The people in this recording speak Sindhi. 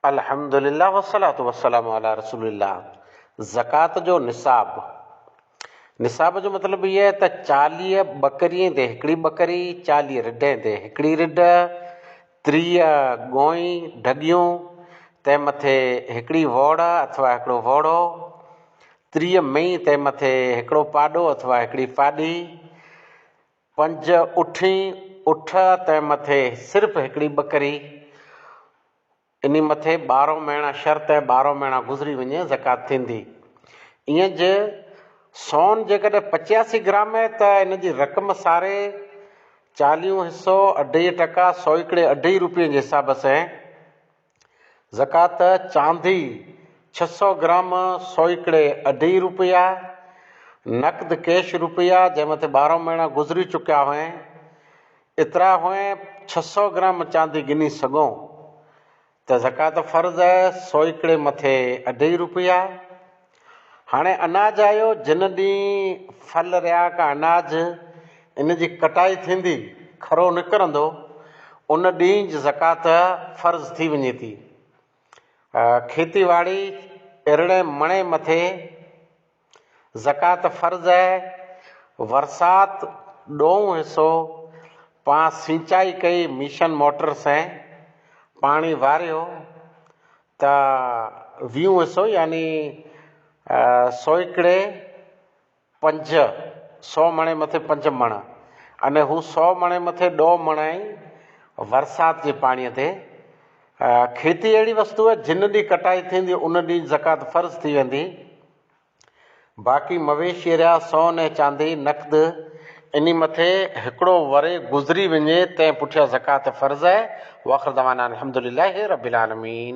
الحمد لله والصلوة والسلام علي رسول الله زڪوات جو نصاب، نصاب جو مطلب هي آهي ته 40 ٻڪرين تي هڪڙي ٻڪري، 40 رڍين تي هڪڙي رڍ، 30 ڳوئين، ڍڳيون، تنهن مٿي هڪڙي ووڙ اٿوا هڪڙو ووڙو، 30 مئين تنهن مٿي هڪڙو پاڏو اٿوا هڪڙي پاڏي، پنج اٺين، اٺ، تنهن مٿي صرف هڪڙي ٻڪري. انهي مٿي ٻارهون مهينا شرط ۽ ٻارهون مهينا گذري وڃي زڪوات ٿيندي. ايئن جي سون جيڪڏهن 85 گرام آهي ته ان جي رقم ساري چاليهون حصو اڍائي ٽڪا سوئيڪڙي اڍائي روپين جي حساب سين زڪوات چاندي 600 گرام سوئيڪڙي اڍائي روپيا نقد ڪيش روپيا جنهن مٿي ٻارهون مهينا گذري چڪيا هئين ايترا هونئن 600 گرام چاندي ڳني سگهون ته زڪوات فرض آهي سوئيڪڙي مٿي اڍائي روپيا. هاڻي اناج آيو جن ڏينهن ڦل رهيا ڪا اناج ان جي ڪٽائي ٿيندي کرو نڪرندو ان ڏينهن جي زڪوات فرض ٿي وڃي ٿي. کيتي واڙي 18 مڻي مٿي زڪوات فرض آهي، ورسات ڏوهون حصو پان سينچائي ڪئي ميشن موٽر سين پاڻي واريو ته ويهون حصو يعني سوئيڪڙي پنج سو مڻي مٿي پنج مڻ اني هو سو مڻي مٿي ڏوه مڻ آهي ورسات جي پاڻي تي کيتي اهڙي وستو آهي جن ڏينهن ڪٽائي ٿيندي ان ڏينهن زڪوات فرض ٿي ويندي. باقي مويشي رهيا سون ۽ چاندي نقد انهي مٿي هڪڙو ورهيه گذري وڃي تنهن پٺيان زڪوات فرض آهي. واخر دعوانا الحمدلله رب العالمين.